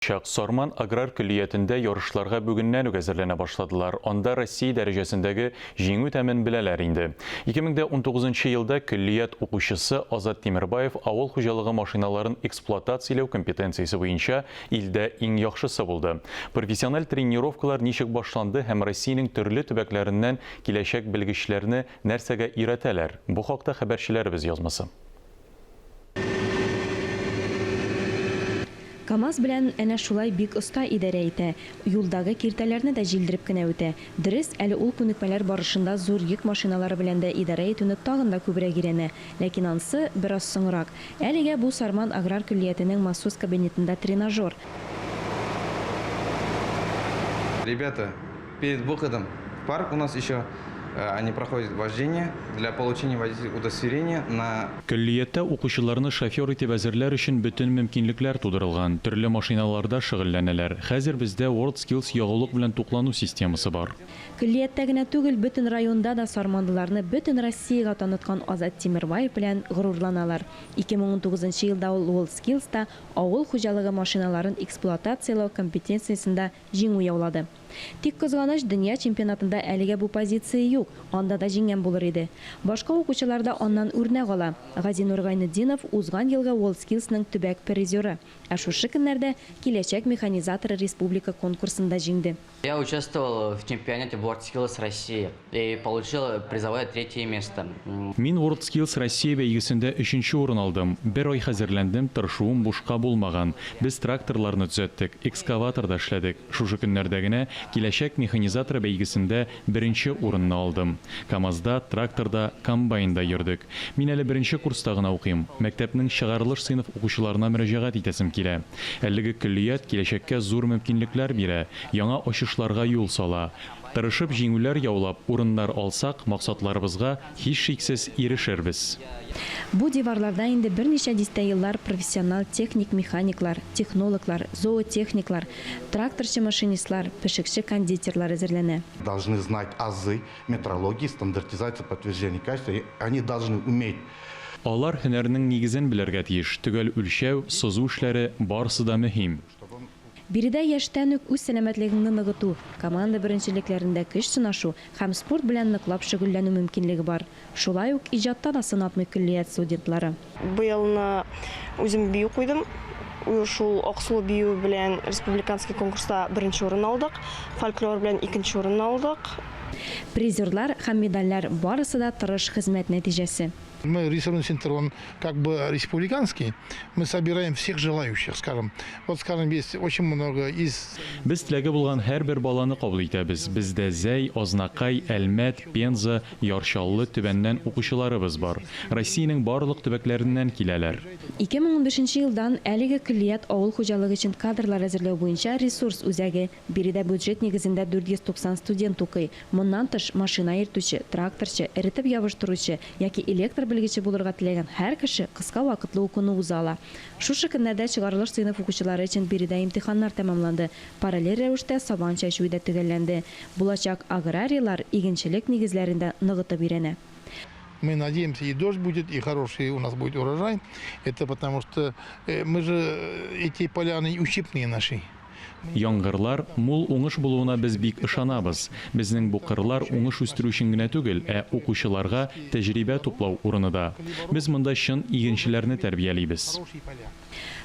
Чак Сарман аграр көллиятендә ярышларга бүгеннән үк әзерләнә башладылар. Анда Россия дәрәҗәсендәге җиңү тәмен беләләр инде. 2019 елда көллият укучысы Азат Тимербаев авыл хуҗалыгы машиналарын эксплуатацияләү компетенциясе буенча илдә иң яхшысы булды. Профессиональ тренировкалар ничек башланды һәм Россиянең төрле төбәкләреннән киләчәк белгечләрне нәрсәгә өйрәтәләр? Бу хакта хәбәрчеләребез язмасы. КАМАЗ белән әнә шулай бик оста идарә итә, юлдагы киртәләрне дә җилдереп кенә үтә. Дөрес, әле ул күнекмәләр барышында зур йөк машиналары белән дә идарә итүне тагын да күбрәк өйрәнә. Ләкин ансы, бераз соңрак. Әлегә бу Сарман аграр көллиятенең махсус кабинетында тренажер. Ребята, перед выходом в парк у нас еще они проходят вождение для получения водительского удостоверения на. Көллияттә укучыларны шофер итеп әзерләр өчен бөтен мөмкинлекләр тудырылган, төрле машиналарда шөгыльләнәләр. Хәзер бездә WorldSkills ягулык белән туклану системасы бар. Көллияттә генә түгел, бөтен районда да сарманлыларны бөтен Россиягә таныткан Азат Тимербаев белән горурланалар. 2019 елда ул WorldSkills та авыл хуҗалыгы машиналарын эксплуатацияләү компетенциясендә җиңү яулады. Тик кызганыч, дөнья чемпионатында әлегә бу позиция юк, анда да җиңгән булыр иде. Башка укучылар да аннан үрнәк ала. Газинур Гайнетдинов, узган елгы WorldSkills ның төбәк призеры. Ә шушы көннәрдә Киләчәк механизаторы республика конкурсында җиңде. Я участвовал в чемпионате WorldSkills России и получил призовое третье место. Мин WorldSkills Россия бәйгесендә өченче урын алдым. Бер ай хәзерләндем, тырышуым бушка булмаган. Без тракторларны төзәттек, экскаваторда эшләдек. Шушы көннәрдә генә Киләчәк механизаторы бәйгесендә беренче урынны алдым. КАМАЗда, тракторда, комбайнда йөрдек. Мин әле беренче курста гына укыйм. Мәктәпнең чыгарылыш сыйныф укучыларына мөрәҗәгать итәсем килә. Әлеге көллият киләчәккә зур мөмкинлекләр бирә, яңа ачышларга юл сала. Тырышып җиңүләр яулап, урыннар алсак, максатларыбызга, һичшиксез, ирешербез. Бу диварларда инде берничә дистә еллар профессионал техник-механиклар, технологлар, зоотехниклар, тракторчы-машинистлар, пешекче-кондитерлар әзерләнә. Должны знать азы метрологии, стандартизации, подтверждения качества, и они должны уметь. Алар һөнәрнең нигезен белергә тиеш, төгәл үлчәү, сызу эшләре, барысы да мөһим. Биредә яшьтән үк үз сәламәтлегеңне ныгыту, команда беренчелекләрендә көч сынашу һәм спорт белән ныклап шөгыльләнү мөмкинлеге бар. Шулай ук иҗатта да сынатмый көллият студентлары. Быелны үзем бию куйдым. Шул Аксылу биюе белән республиканский конкурста беренче урын алдык. Фольклор белән икенче урынны алдык. Призерлар һәм медальләр барысы да тырыш хезмәт нәтиҗәсе. Мы ресурсный центр, он как бы республиканский. Мы собираем всех желающих, скажем. Вот, скажем, есть очень много из... Без теләге булган һәрбер баланы кабул итәбез. Бездә Зәй, Азнакай, Әлмәт, Пенза, Яр Чаллы, Түбәннән укучыларыбыз бар. Россиянең барлык төбәкләреннән киләләр. 2015 елдан әлеге көллият авыл хуҗалыгы өчен кадрлар әзерләү буенча ресурс үзәге. Биредә бюджет нигезендә 490 студент укый. Моннан тыш, машина йөртүче, тракторчы, эретеп ябыштыручы яки электр белгече булырга теләгән һәр кеше кыска вакытлы укуны уза ала. Шушы көннәрдә чыгарылыш сыйныф укучылары өчен биредә имтиханнар тәмамланды, параллель рәвештә сабан чәчүе дә төгәлләнде. Булачак аграрийлар игенчелек нигезләрен дә ныгытып өйрәнә. Мы надеемся, и дождь будет, и хороший у нас будет урожай. Это потому что мы же эти поляны учебные наши. Яңгырлар, мул уңыш булуына без бик ышанабыз. Безнең бу кырлар уңыш үстерү өчен генә түгел, ә укучыларга тәҗрибә туплау урыны да. Без монда чын игенчеләрне тәрбиялибез.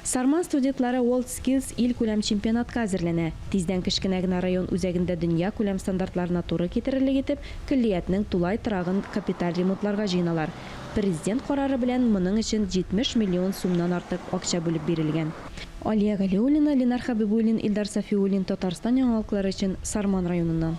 Сарман студентлары WorldSkills илкүләм чемпионатка әзерләнә. Тиздән кечкенә генә район үзәгендә дөньякүләм стандартларына туры китерерлек итеп, көллиятнең тулай торагын капиталь ремонтларга җыеналар. Президент карары белән моның өчен 70 миллион сумнан артык акча бүлеп бирелгән. Алия Галиуллина, Ленар Хәбибуллин, Илдар Сафиуллин, Татарстан яңалыклары өчен Сарман районыннан.